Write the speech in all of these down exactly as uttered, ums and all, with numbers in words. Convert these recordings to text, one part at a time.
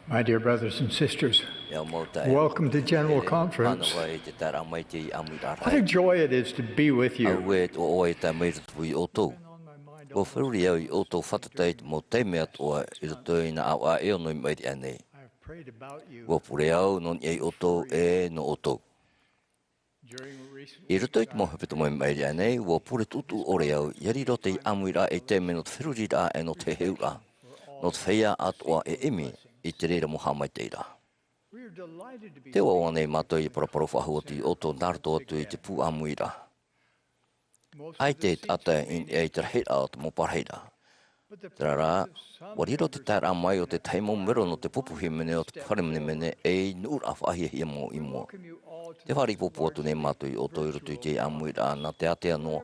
My dear brothers and sisters, E au mau taeaʻe, welcome to General e, Conference. Mānava i te taeraʻa mai i te ʻāmuiraʻa rahi. What a joy it is to be with you. Auē e ʻoaʻoa e tae mai i roto ia ʻoutou. ʻUa feruri au ia ʻoutou fātata i te mau taime atoʻa i roto i nā ʻāvaʻe e ono i maʻiri aʻe nei. I've prayed about you. ʻUa pure au nō niʻa ia ʻoutou e nō ʻoutou. I roto i te mau hepetoma i maʻiri aʻe nei, ʻua pure tuʻutuʻu ʻore au, ia riro te ʻāmuiraʻa ei taime nō te feruriraʻa e nō te heheuraʻa, nō te feiā atoʻa e ʻimi i te reira mau haʻamaitaʻiraʻa. Tē ʻoaʻoa nei mātou ia paraparau faʻahou atu ia ʻoutou nā roto atu i te pū ʻāmuiraʻa. ʻAita e taʻata i niʻa i te rahiraʻa o te mau parahiraʻa. Terā rā, ʻua riro te taeraʻa mai o te tahi mau melo nō te pupu hīmene o te fare menemene ei nuʻuraʻa faʻahiahia mau i mua. Tē faʻaripopō atu nei mātou ia ʻoutou i roto i te ʻāmuiraʻa nā te ātea noa,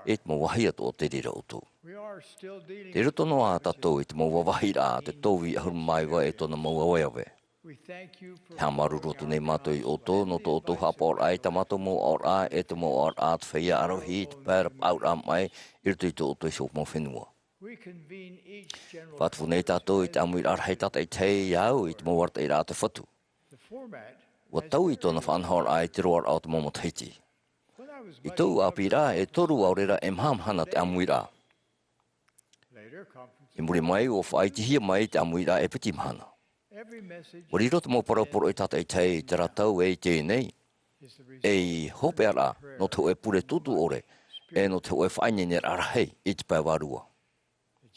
i te mau vāhi atoʻa o te reira ʻoutou. Tei roto noa tātou i te mau vāvāhiraʻa, te Covid ʻahuru mā iva e tōna mau aveave. Te haʻamāuruuru atu nei mātou ia ʻoutou nō tō ʻoutou haʻapaʻoraʻa i tā mātou mau aʻoraʻa, e te mau aʻoraʻa a te feiā ʻaravihi i te pae rapaʻauraʻa maʻi i roto i tō ʻoutou iho mau fenua. Faʻatupu nei tātou i te ʻāmuiraʻa rahi tātaʻitahi ia au i te mau arataʻiraʻa a te Fatu. ʻUa taui tōna faʻanahoraʻa i te roaraʻa o te mau matahiti. I tōʻu ʻāpīraʻa e toru ʻaore rā e maha mahana te ʻāmuiraʻa. I muri mai, ʻua faʻaitihia mai te ʻāmuiraʻa e piti mahana. ʻUa riro te mau parau poroʻi tātaʻitahi i terā tau e i teie nei, ei hopeʻaraʻa nō te hōʻē pure tuʻutuʻu ʻore, e nō te hōʻē faʻaineineraʻa rahi i te pae vārua.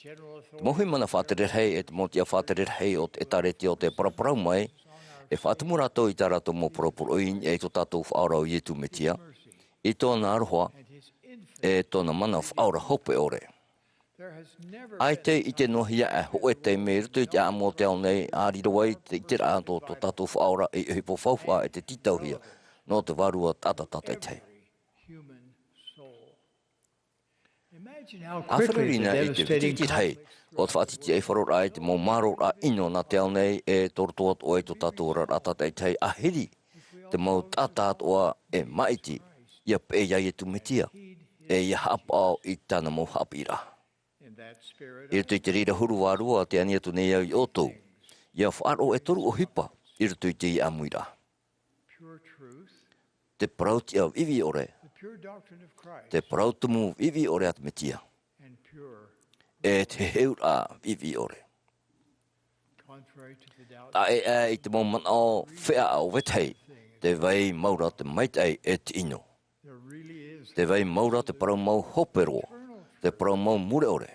Te mau hīmene faʻatere rahi, e te mau tiʻa faʻatere rahi o te ʻĒtārētia o tē paraparau mai, e faʻatumu rātou i tā rātou mau parau poroʻi i niʻa i tō tātou Faʻaora ʻo Iesu Mesia, i tōna aroha, e tōna mana faʻaora hope ʻore. ʻAita i ʻite noa hia e hōʻē taime i roto i te ʻāʻamu o te ao nei, ʻa riro ai te ʻiteraʻa tō tō tātou Faʻaora ei ʻohipa faufaʻa e te tītauhia, nō te vārua taʻata tātaʻitahi. ʻA feruri na i te vītiti rahi, o te faʻatitiʻaifaroraʻa i te mau māroraʻa ʻino nā te ao nei e tō roto atoʻa i tō tātou oraraʻa tātaʻitahi ʻa hiri, te mau taʻata atoʻa e māʻiti, ia peʻe ia Iesu Mesia, e ia haʻapaʻo i tāna mau haʻapiʻiraʻa. I roto i te reira huru vārua, tē ani atu nei au ia ʻoutou, ia faʻaroʻo e toru ʻohipa, i roto i te ʻāmuiraʻa. Te parau tiʻa viʻiviʻi ʻore, te parau tumu viʻiviʻi ʻore a te Mesia, e te heheuraʻa viʻiviʻi ʻore. ʻAʻe aʻe i te mau manaʻo feʻaʻa o vetahi, tē vai mau ra te maitaʻi e te ʻino. Tē vai mau ra te parau mau hope roa, te parau mau mure ʻore.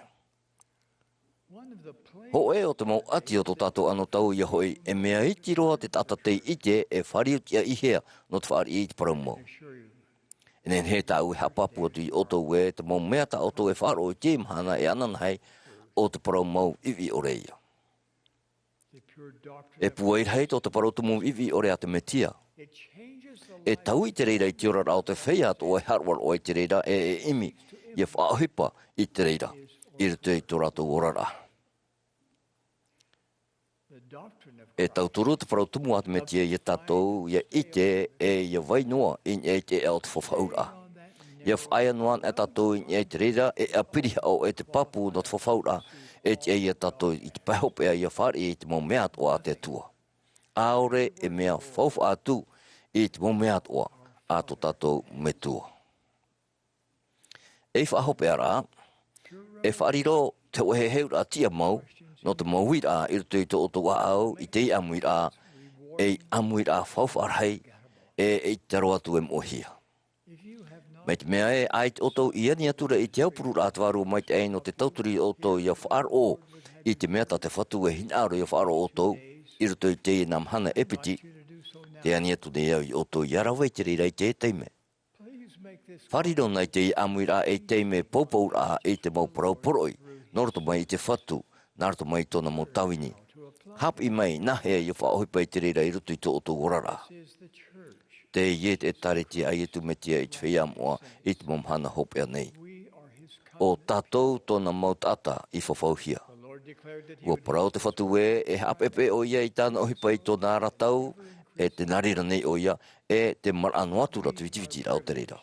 Hōʻē o te mau ʻati o tō tātou anotau ia hoʻi, e mea iti roa te taʻata tei ʻite e fāriu tiʻa i hea nō te fāriʻi i te parau mau. E nehenehe tāʻu e haʻapāpū atu ia ʻoutou ē, te mau mea tā ʻoutou e faʻaroʻo i teie mahana e ananahi, ʻo te parau mau viʻiviʻi ʻore ia. E pūai rahi tō te parau tumu viʻiviʻi ʻore a te Mesia. E taui te reira i te oraraʻa o te feiā atoʻa e haʻaroaroa i te reira e, e ʻimi, ia faʻaʻohipa i te reira, i roto i tō rātou oraraʻa. E tauturu te parau tumu a te Mesia ia tātou, ia ʻite, e ia vai noa i niʻa i te ʻēʻa o te fafauraʻa. Ia faʻaea noa anaʻe tātou i niʻa i te reira, e ʻāpiri haʻo e te pāpū nō te fafauraʻa, e tiʻa ia tātou i te pae hopeʻa ia fāriʻi i te mau mea atoʻa a te Atua. ʻAore e mea faufaʻa atu i te mau mea atoʻa a tō tātou Metua. Ei faʻahopeʻaraʻa, e faʻariro te hōʻē heheuraʻa tiʻa mau, nō te mau uiraʻa i roto i tō ʻoutou ʻāʻau, i teie ʻāmuiraʻa, ei ʻāmuiraʻa faufaʻa rahi, e, e ʻite roa atu e moʻehia. Mai te mea ē, ʻaita ʻoutou i ani atu ra i te aupururaʻa a te Vārua Maitaʻi nō te tauturu ia ʻoutou ia faʻaroʻo i te mea tā te Fatu e hinaʻaro ia faʻaroʻo ʻoutou, i roto i teie nā mahana e piti, tē ani atu nei au ia ʻoutou ia rave i te reira i teie taime. Fāriro na i teie ʻāmuiraʻa ei taime poupouraʻa i te mau parau poroʻi, nō roto mai i te Fatu, nā roto mai i tōna mau tāvini. Haʻapiʻi mai, nāhea ia faʻaʻohipa i te reira i roto i tō ʻoutou oraraʻa. Teie te ʻĒtārētia a Iesu Mesia i te feiā moʻa i te mau mahana hopeʻa nei. ʻO tātou tōna mau taʻata i fafauhia. ʻUa parau te Fatu ē, e haʻapeʻepeʻe ʻoia i tāna ʻohipa i tōna ra tau, e tē nā reira nei ʻoia, e tē maraʻa noa atu ra te vitivitiraʻa o te reira.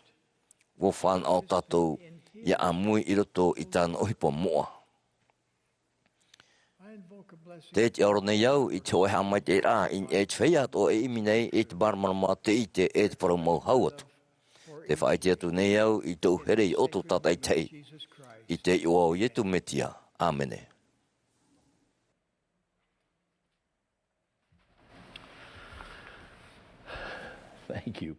ʻUa fānaʻo tātou ia ʻāmui i roto i tāna ʻohipa moʻa. Te tiʻaoro nei au i te hoʻe haʻamaitaʻiraʻa i niʻa i te feiā atoʻa e ʻimi nei i te māramarama, te ʻite, e te parau mau hau atu. Te faʻaʻite atu nei au i tōʻu here i ʻoutou tātaʻitahi, i te iʻoa o Iesu Mesia. ʻĀmene. Thank you.